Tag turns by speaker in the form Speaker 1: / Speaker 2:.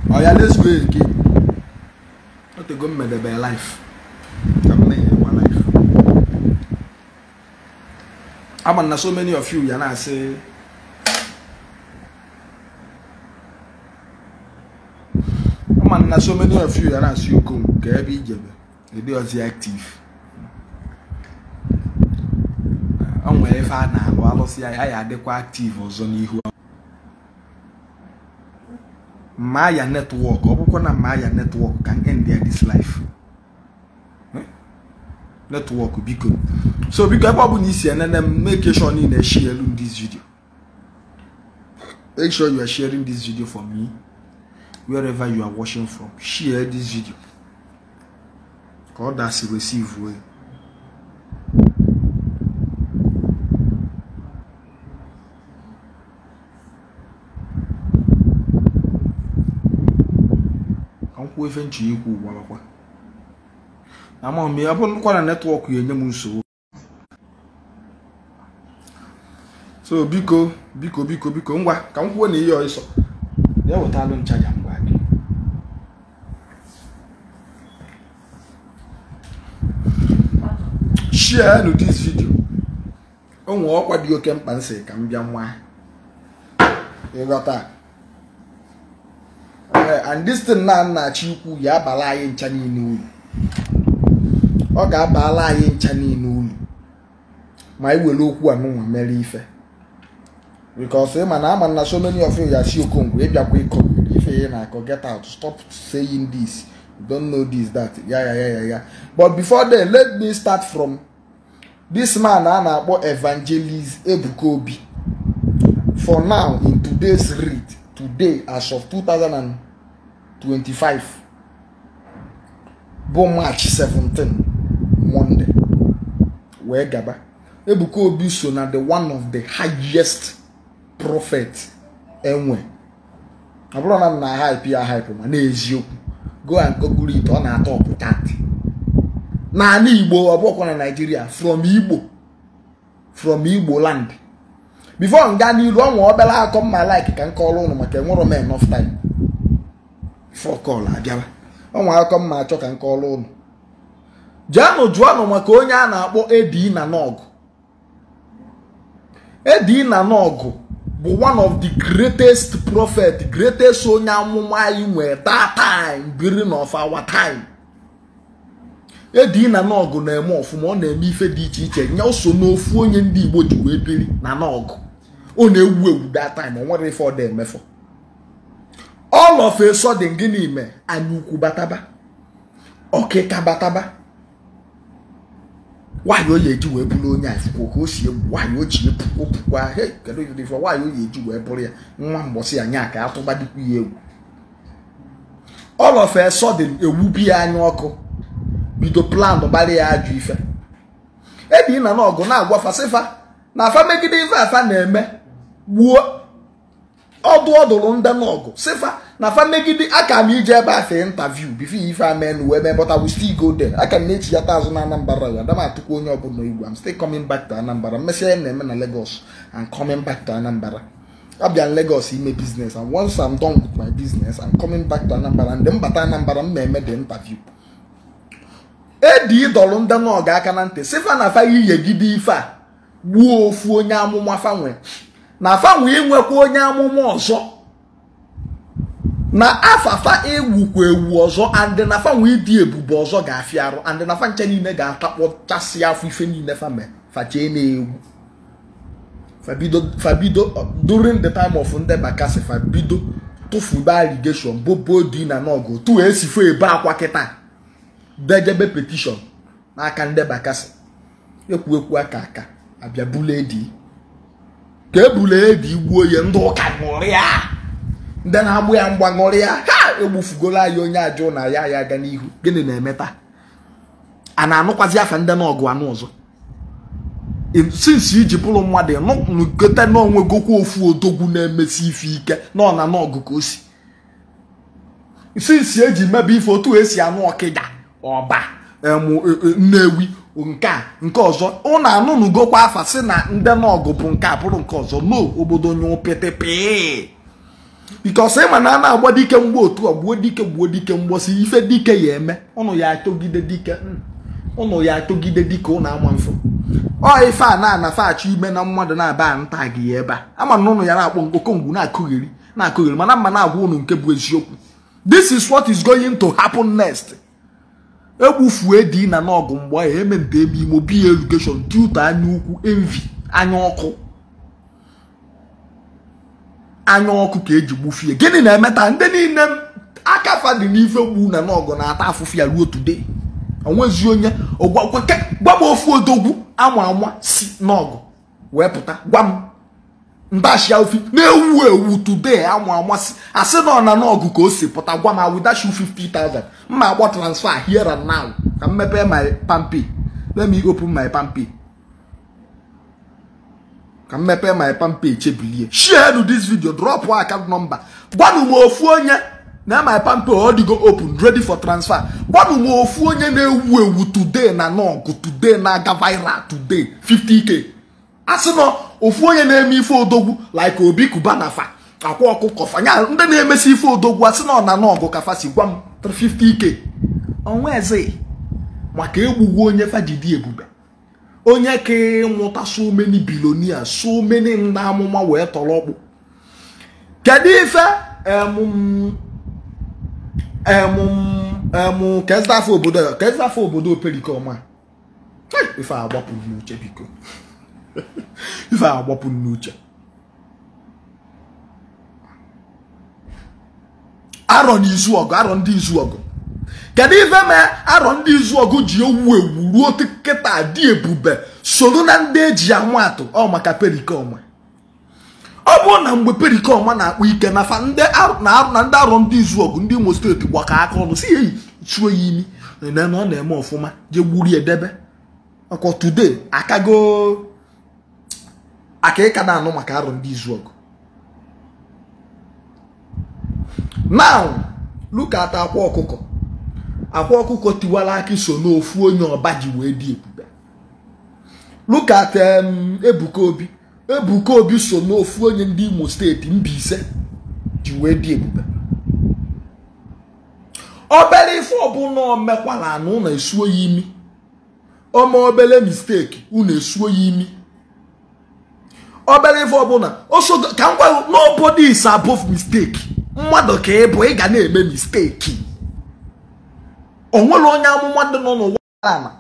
Speaker 1: Oh yeah, let's go again. Not to go medebe life. I'm life. I'm na so many of you yana say I'm na so many of you yana say you come ka ebe ijebe. You dey active. I'm where if I na alụsị ya ya adịkwa active ọzọ n'ihu. Maya network, ọ bụkwa na Maya network can end there this life. Network biko. So biko ebe ọ bụ na isi enene m, make sure na ị share this video. Make sure you are sharing this video for me wherever you are watching from. Share this video. Ka others receive way. Ife nchi ikwu gbawakwa ama m ya bụrụkwa na netwọk ya enye m nsogbu. So biko biko biko biko ngwa ka m kwuo na ihe ọsọ ya wetalụ nchaja ngwa gị. Share no this video. O nwee ọkwa dị oke mkpa nsị ka m bịa nwa ịghọta. And this thing na na-achọ ikwu ya abala anyị ncha niile uru. Ọ ga-abala anyị ncha niile uru ma anyị were okwu anụnwa mere ife. Because ịma na ama na so many of you ya si Okongwu ịbịakwa ịkọ ife ya na-akọ, get out, stop saying this, you don't know this, that, ya ya ya ya ya. But before then, let me start from this man a na-akpọ Evangelist Ebuka Obi. For now, in today's read, today as of 2025, bụ March 17, Monday, wee gaba, Ebuka Obi so na the one of the highest prophet enwe. Ọ bụrụ na m na hype ya hype ma n'eziokwu, go and google it, ọ na-atọ up that. N'ala Igbo, ọ bụkwa na Nigeria, from Igbo land. Before nga n'ilu, ọ nwe obere akọ mma like ka m kọọrọ ụnụ maka enwero m enough time. Before call abịawa, ọ nwe akọ mma achọ ka m kọọrọ ụnụ. Jaanụ jụọnụ maka onye a na-akpọ Edi na Nọgụ. Edi na Nọgụ bụ one of the greatest prophet, greatest onye amụma anyị nwere that time, beginning of our time. Edi na Nọgụ na-eme ọfụma, ọ na-eme ife dị iche iche, nye so n'ofu onye ndị Igbo ji wee biri na Nọgụ. Ọ na-ewu ewu that time, ọ nwere ife ọ dị emefọ. All of a sudden, gịnị mee? Anya ukwu bataba, ọkịka bataba. Nwaanyị o yi eji wee bụrụ onye afụkwo ka o si egwu, nwaanyị o ji epu opukwa, hey, kedu ife nwaanyị o yi eji wee bụrụ ya nwa mbọsị ya nya ka atụba dịkwa ya egwu. All of a sudden, ewubi ya anya ọkụ, bido plan gbara ya ajọ ife. Edi na Nọgụ na-agwa fasịfa na afa megide ife afa na-eme gbuo ọdụ ọdụrụ ndị Nọgụ sịfa na afa megide aka m ije ebe afa interview before ife amen wee mee, but I will still go there. Aka m na-echi ya azụ na Anambra, ya adama atụkwa onye ọbụla igwe. I'm still coming back to Anambra. Mmesịa ya na-eme na Lagos and coming back to Anambra. Abịa in Lagos ime business, and once I'm done with my business, I'm coming back to Anambra, and then mbata Anambra m na-eme the interview. Edi dọrọ ndị Nọgụ aka na ntị sịfa na afa yiyegide ife a gbuo ofu onye amụma fanwe na afa nwe inwekwa onye amụma ọzọ na afafa ewukwa ewu ọzọ, and na afa nwe ịdị ebube ọzọ ga-afịa arụ, and na afa nche niile ga-atakpọchasị afọ ife niile fa mee fachee na-egwu. Fabido during the time of ndị Bakassi, fabido tụfuba allegation bobo dị na Nọgụ tu esifo ebe akwa kịta dejebe petition n'aka ndị Bakassi, ekwu ekwu aka aka abịa bulu edi ka ebulu edi gbuo ya, ndị ụka ṅụrịa, ndị na-agbụ ya mgba ṅụrịa, ha egbufugolo anyị onye ajụ na ya ya aga n'ihu. Gịnị na-eme taa? A na-anụkwazi afa ndị Nọgụ anụ ọzọ. Since iji bụrụ mmadụ nụgote n'onwegokwa ofu odogwu na-emesi ife ike nọ na Nọgụ ka o si. Since eji mebe ife otu esi anụ Ọkịja, Ọba, Nnewi, nke a nke ọzọ, ụnụ anụnugokwa afa sị na ndị Nọgụ bụ nke a bụrụ nke ọzọ. No, obodo nyụ pịtịpị. Because ịma na a na-agba dike mgbe otu a gbuo dike mgbosi ife dike ya eme ụnụ ya atọgide dike ụnụ ya atọgide dike ụnụ ama mfụ ọ ife a na-anafe achọ ime na mmadụ na-aba nta gị ebe a ama na ụnụ ya na-akpọ okongwu na-akụgheri mana mma na-agwa ụnụ nke bụ eziokwu. This is what is going to happen next. Egbufue dị na n'ọgụ mgbe ya eme nte eme imo bi education tuta anya ukwu envy anya ọkụ ka eji gbufie. Gịnị na-eme taa ndị niile aka fa dị n'ife gbu na n'ọgụ na-ata afụfụ ya ruo today. Onwezi onye gwa m ofu odogwu ama ama si n'ọgụ wee pụta gwa m ndashia ofi na-ewu ewu today ama ama si asị nọ na n'ọgụ ka o si pụta gwa m I will dash you 50,000 mma agba transfer here and now ka m mepee my PalmPay. Let me open my PalmPay. Ka m mepee my PalmPay chebilie. Share this video, drop account number. Gwanụ m ofu onye na my PalmPay ọ dịgo open ready for transfer. Gwanụ m ofu onye na-ewu ewu today na n'ọgụ today na-aga viral today 50k. Asị nọ ofu onye na-eme ife odogwu like Obi Kubana fa akwa ọkụkọ fa ndị na-emesi ife odogwu asị nọ na n'ọgụ ka fa si gwa m 50k. Onweze maka egbugwu onye fa ji dị ebube onye ka ịmụta so many billionaires so many ndị amụma wee tọrọ ọkpụ. Kedu ife kezafọ obodo Pericoma ife agbapụ n'uche biko ife agbapụ n'uche arọ n'izu ọgụ arọ ndị izu ọgụ. Kedu ife mee arọ ndị izu ọgụ ji ewu ewu ruo kịta dị ebube soro na ndị eji amụ atụ ọ maka Pericoma. Ọ bụrụ na mgbe Pericoma na-akpụ ike na fa ndị arọ ndị izu ọgụ ndị Imo steeti gbakọ aka ọnụ si eyi chuo ya imi na ọ na-eme ọfụma jee gburu edebe ọkọ today akago aka ịka na-anụ maka arọ ndị izu ọgụ. Now look at akwa ọkụkọ. Akwa ọkụkọ tiwara akị so n'ofu onye ọba ji wee dị ebube. Look at Ebuka Obi. Ebuka Obi so n'ofu onye ndị Imo steeti Mbaise ji wee dị ebube. Obere ife ọbụla o mekwara na ụnụ esuo ya imi ome obere mistake unu esuo ya imi obere ife ọbụla oso ka m gwa nobody is above mistake. Mmadụ ka ị bụ ị ga na-eme mistake. Onwere onye amụma dị nọ n'ụwa ala.